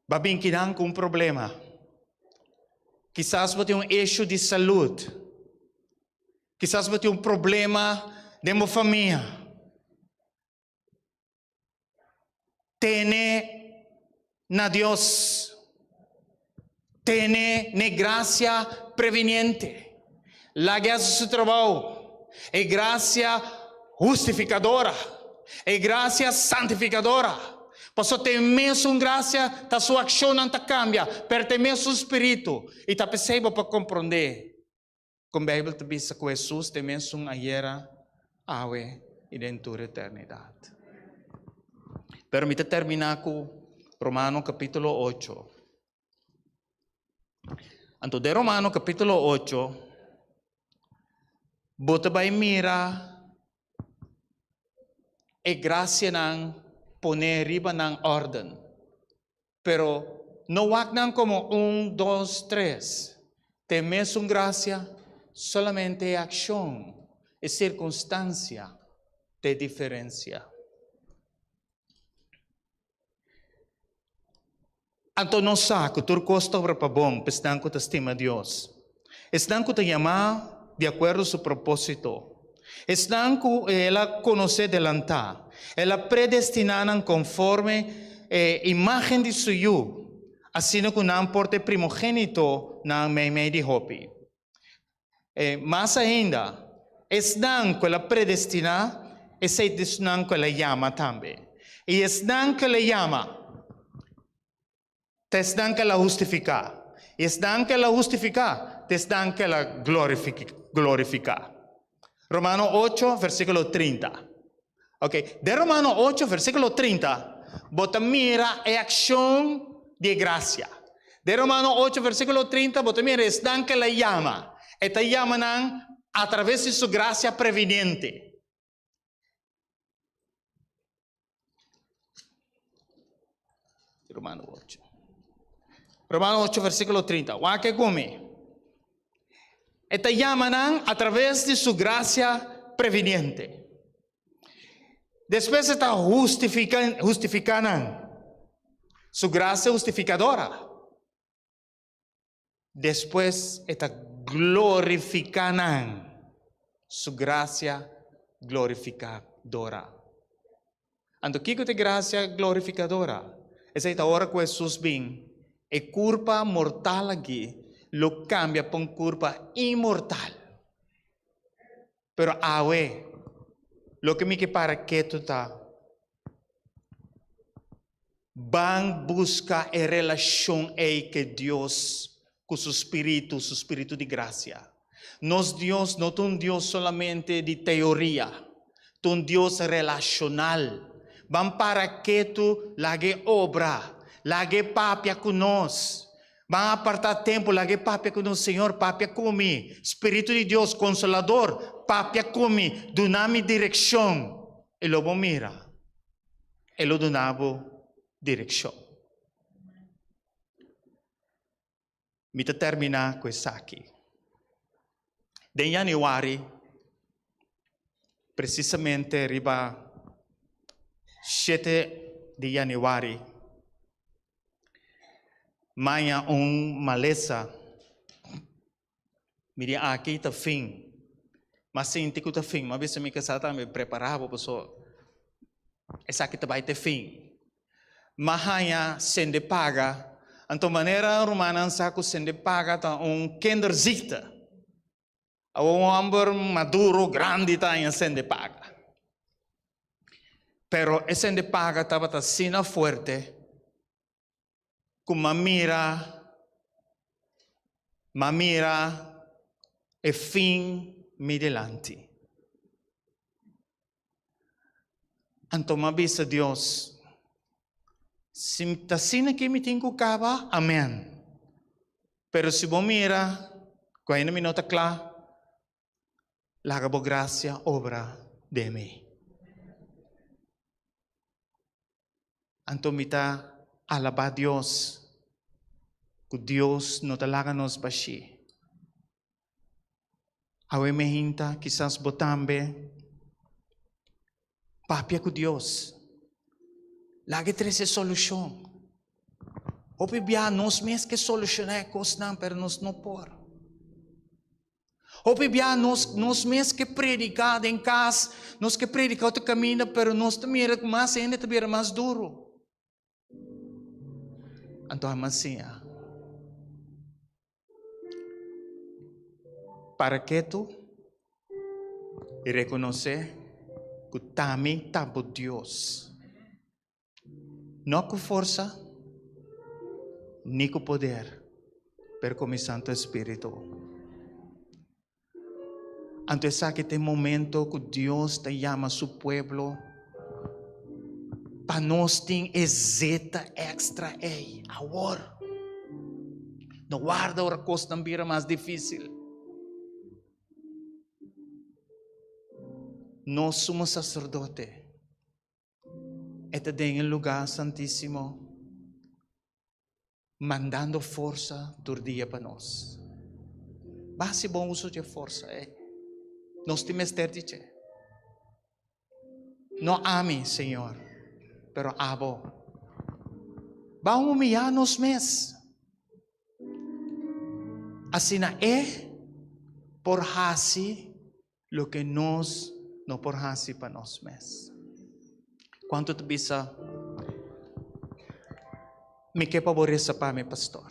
bo a bin kinan ku un problema. Kisas bo tin un issue di salud. Kisas bo tin un problema den bo famia. Tene na Dios. Tene n'e gracia previniente. Laga haci su trabou. E gracia hustificadora. E gracia santificadora. Pasobra ta e mesun gracia ta su accionnan ta cambia, pero ta e mesun spiritu. Y ta p'esey bo por comprende. Kon Beibel ta bisa ku Hesus ta e mesun ayera, awe i den tur eternidat? Pero mi ta terminá ku Romano kapítulo ocho. Anto den Romano kapítulo ocho bo ta bai mira e grasianan poné riba nan órden. Pero no wak nan komo un, dos, tres. Ta e mesun grasia, solamente e akshon, e sirkunstansia ta e diferensia. Anto nos sa ku tur kos ta obra pa bon pa esnan ku ta stima Dios, esnan ku ta yamá di akuerdo su propósito, esnan ku el a konosé delantá, el a predestiná nan konforme e imágen di su Yu, asina ku nan por ta e primogénitonan meimei di hopi. E mas ainda, esnan ku el a predestiná, esei ta esnan ku el a yama tambe. I esnan ku el a yama, ta esnan ku el a hustifiká. I esnan ku el a hustifiká, ta esnan ku el a glorifiká. Romano ocho, versíkulo trinta. Ok, den Romano ocho, versíkulo trinta, bo ta mira e akshon di e grasia. Den Romano ocho, versíkulo trinta, bo ta mira esnan ku el a yama. E ta yama nan atraves di su grasia previniente. Romano ocho. Romano ocho versíkulo trinta. Wak e ku mi. E ta yama nan a traves di su grasia previniente. Despues e ta hustifica, hustifica nan. Su grasia hustificadora. Despues e ta glorifica nan. Su gracia glorificadora. Anto kiko ta e gracia glorificadora? Esei ta ora ku Hesus bin, e kurpa mortal aki lo kambia pa un kurpa inmortal. Pero awe, loke mi ke para ketu ta, ban buska e relashon ei ke Dios ku su spiritu, su spiritu di grasia. Nos Dios no ta un Dios solamente di teoria, ta un Dios relashonal. Ban para ketu, lag'e obra, lag'e papia ku nos. Ban apartá tempu, lag'e papia ku nos, Señor, papia ku mi. Spiritu di Dios, Konsolador, papia ku mi, duna mi direkshon. I lo bo mira, e lo duna bo direkshon. Mi ta terminá ku esaki. Den yanüari, presisamente riba shete di yanüari, maña un malesa. Mi di aki ta fin. M'a sinti ku ta fin. M'a bisa mi kasá tambe, prepará bo pasobra esaki ta bai te fin. M'a haña sende paga. Anto manera rumannan sa ku sende paga ta un kinderziekte. Awor un hòmber maduro, grandi ta haña sende paga. Pero e sende paga tabata asina fuerte ku m'a mira, m'a mira e fin mi dilanti. Anto m'a bisa Dios, si ta asina ki mi tin ku kaba, amen. Pero si bo mira ku ainda mi no ta kla, laga bo grasia obra den mi. Anto mi ta alabá Dios ku Dios no ta laga nos bashí. Awe mi hinta, kisas bo tambe, papia ku Dios. Laga e trese solushon. Hopi bia nos mes ke solushoná e kosnan, pero nos no por. Hopi bia nos nos mes ke prediká den kas, nos ke prediká otro kaminda, pero nos ta mira ku mas hende ta bira mas duru. Anto a mas siña. Para ketu i rekonosé ku t'ami ta bo Dios. No ku forsa ni ku poder, pero ku mi Santo Espíritu. Anto esaki ta e momento ku Dios ta yama su pueblo pa nos tin e zeta extra ei awor. No warda ora kosnan bira mas difísil. Nos sumo saserdote. E ta den e lugá santísimo, mandando forsa tur dia pa nos. Bo hasi bon uso dje forsa ei. Nos tin mester di dje. No ami, Señor, pero abo. Ban humiyá nos mes. Asina e por hasi Loke nos no por hasi pa nos mes. Kuantu ta bisa, Mi ke pa bo resa pa mi, pastor.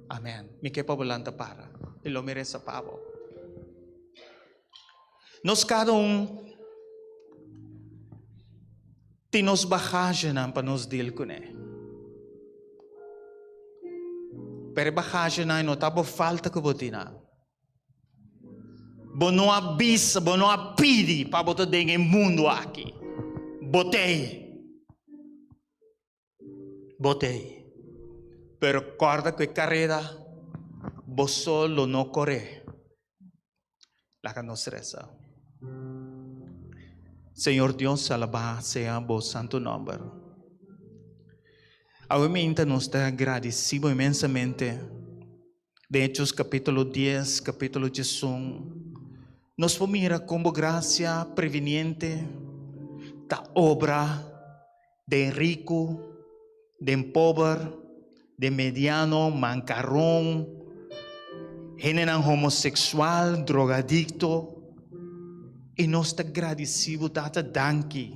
Amen. Mi ke pa bo lanta para i lo mi resa pa bo. Nos kada un tin nos bagagenan pa nos deal kuné. Pero e bagagenan no ta bo falta ku bo tin nan. Bo no a bisa, bo no a pidi pa bo ta den e mundu aki. Bo t'ei. Bo t'ei. Pero kòrda ku e kareda bo so lo no koré. Laga nos resa. Señor Dios, alabá sea bo santu nòmber. Awe minta nos ta gradisí bo inmensamente. Den Hechos capítulo dies, capítulo diesun, nos por mira con bo gracia previniente ta obra den rico, den pober, den mediano, mancaron. Hendenan homosexual, drogadicto, y nos ta gradici bo Tata, danki.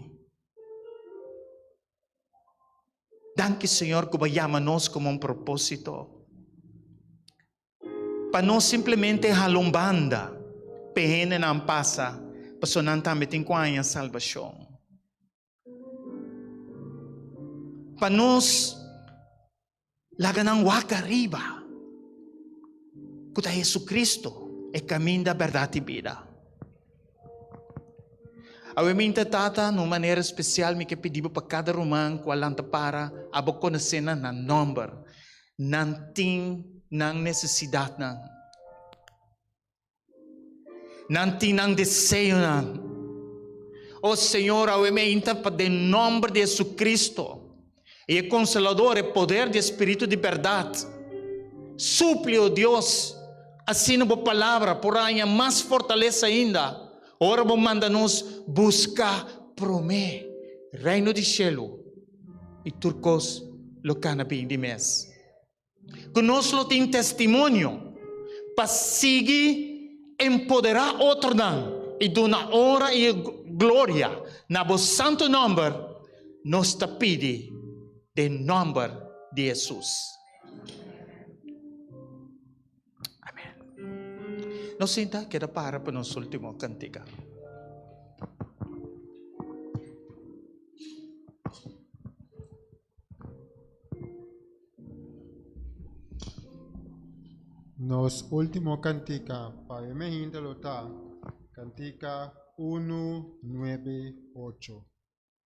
Danki Señor cu bo a yama nos como un proposito. Pa no simplemente hala un banda p'e hendenan pasa, pasobra nan tambe tin cu haña salbacion. Pa nos laga nan wak ariba ku ta Jesucristo e kaminda, bèrdat i bida. Awe mi ta Tata, na un manera spesial mi ke pidi bo pa kada ruman ku a lanta para, abo konosé nan na nòmber. Nan tin nan nesesidatnan. Nan tin nan deseonan. O Señor, awe mi a inta pa den nomber di Jesucristo i e Consolador, e poder di e Spiritu di berdad, supli, o Dios, asina bo palabra por haña mas fortalesa ainda ora bo manda nos busca prome Reino di shelu i tur cos lo cana bin di mes. Ku nos lo tin testimonio pa sigui empoderá otronan i duna onra i gloria na bo santu nòmber, nos ta pidi den nòmber di Hesus. Amen. Nos sinta keda para pa nos último kantika. Nos ultimo kantika pa e mehinte lo ta kantika unu nuebe ocho.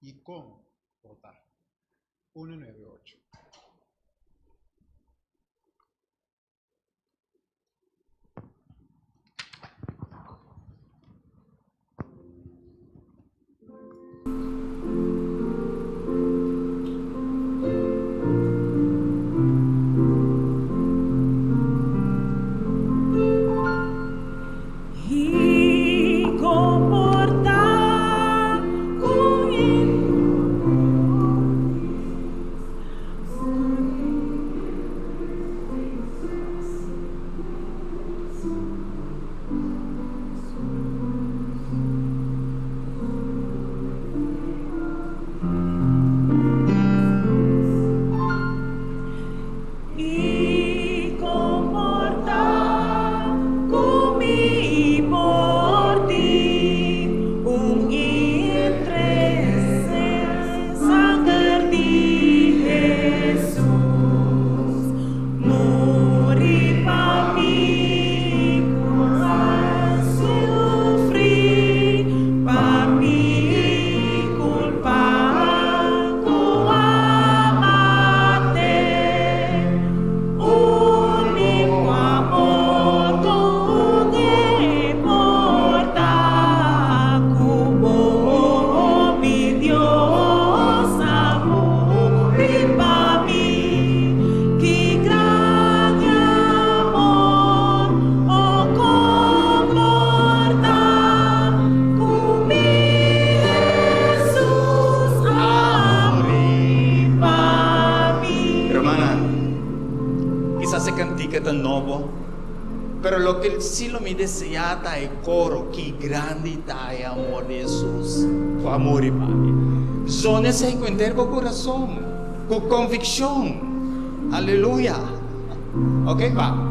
I kon por ta? Unu nuebe ocho. Hermana, kisas e kantika ta nobo, pero loke si lo mi deseá ta e koro, Ki grandi ta e amor di Hesus ku a muri pa mi. Zona esei ku henter bo kurason, ku konvikshon. Aleluya! Ok, pa.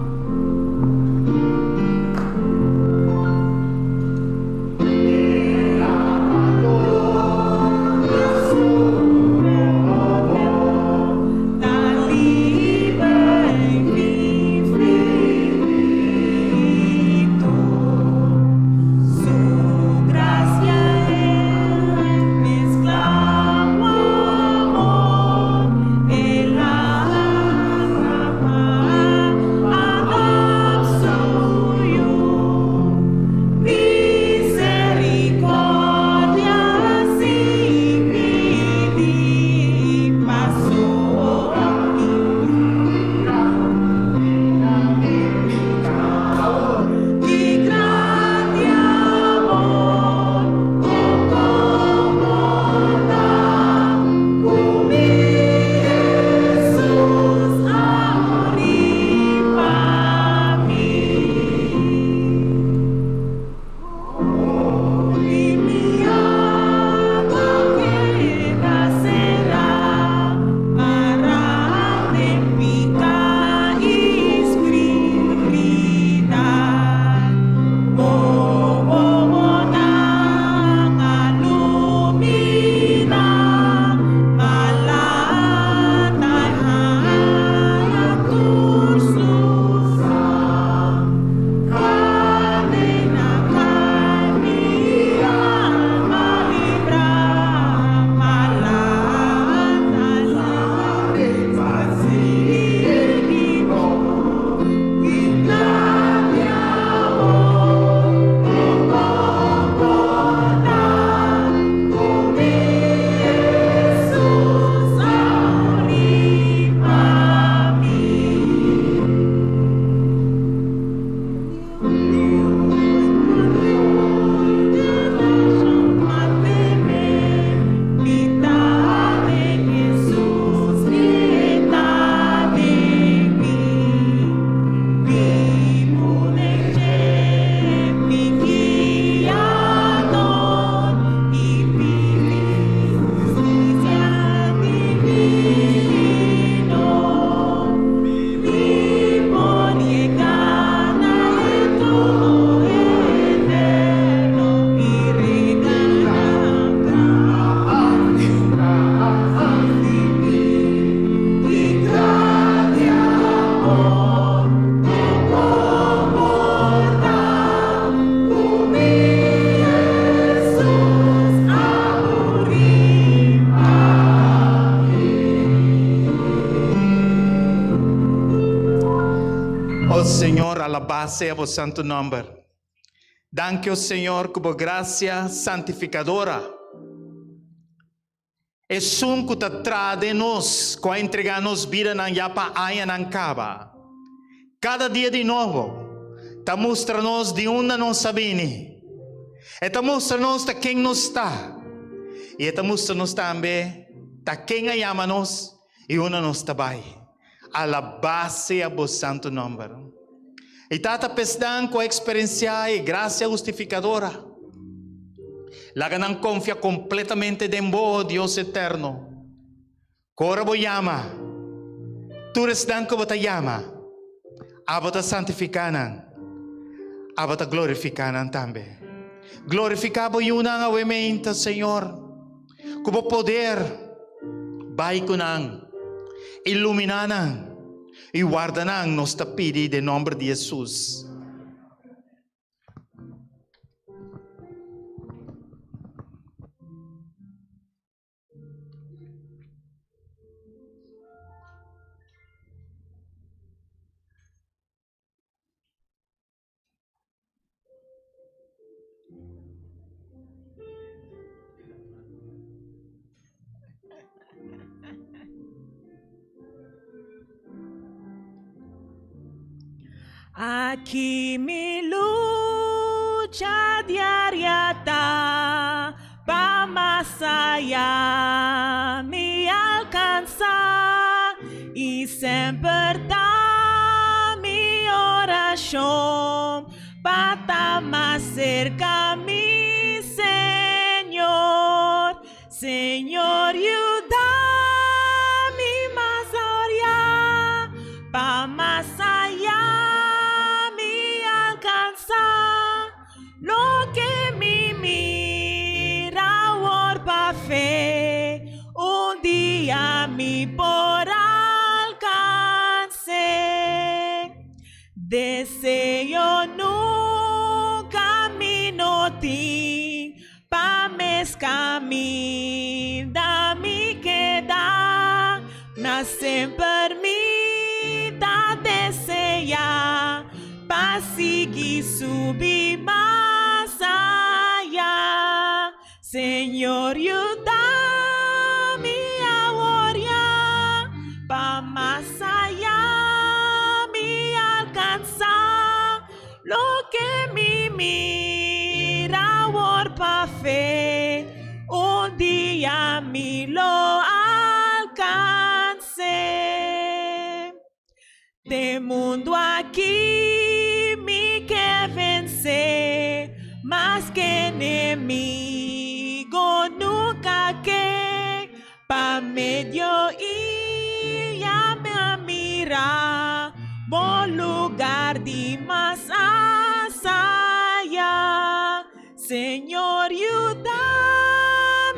Señor, alabá sea bo santu nòmber. Danki, o Señor, ku bo grasia santifikadora. Esun ku ta traha den nos, ku a entregá nos bidanan ya pa añanan kaba, kada dia di nobo ta mustra nos di unda nos a bini. E ta mustra nos ta ken nos ta, i e ta mustra nos tambe ta ken a yama nos i unda nos ta bai. Alabá sea bo santu nòmber. I Tata p'esnan ku a eksperensiá e grasia hustifikadora, laga nan konfia kompletamente den bo, Dios eterno. Ku ora bo yama, tur esnan ku bo ta yama, abo ta santifiká nan, abo ta glorifiká nan tambe. Glorifiká bo yunan awe meinta, Señor. Ku bo poder bai ku nan, iluminá nan i warda nan, nos ta pidi den nòmber di Hesus. Aki mi lucha diaria ta pa mas aya mi alcansa y semper ta mi oracion pa ta mas cerca mi Señor. Señor yuda mi mas oria pa mas aya mi alcansa. Loke mi mira awor pa fe, un dia mi por alcans'é. Deseo nunca mi no tin pa mes caminda mi keda, ma semper mi ta desea pa sigui subi mas aya. Señor yuda mi awor ya, pa mas aya mi alcansa loke mi mira awor pa fe, un dia mi lo alcanse. Den mundu aki mi ke vense, mas ke enemigo nunca ke, pa medio i ya mi a mira bo lugar di mas asaya. Señor yuda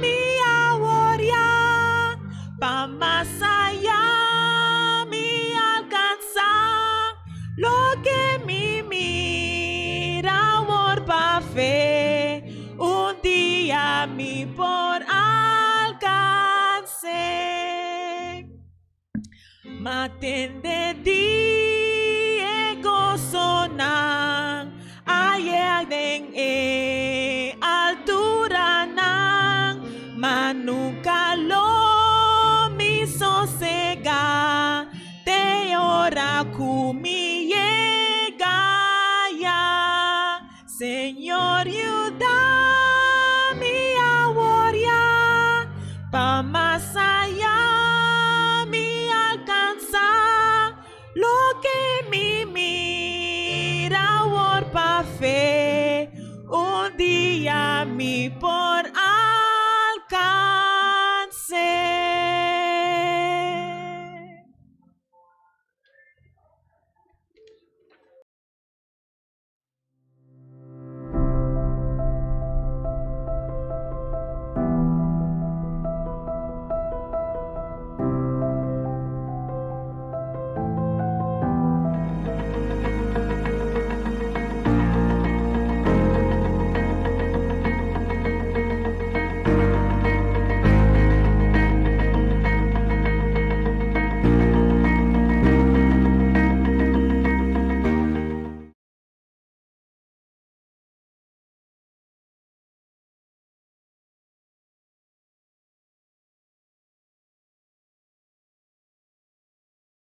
mi awor ya, pa mas aya mi alcansa loke mi mira awor pa fe, un dia mi por alcanse. Ma tende di e gosonan aye den e alturanan, ma nunca lo mi sosega te ora cu mi yega ya. Señor yuda mi awor ya, pa mas aya mi alcansa loke mi mira awor pa fe, un dia mi por.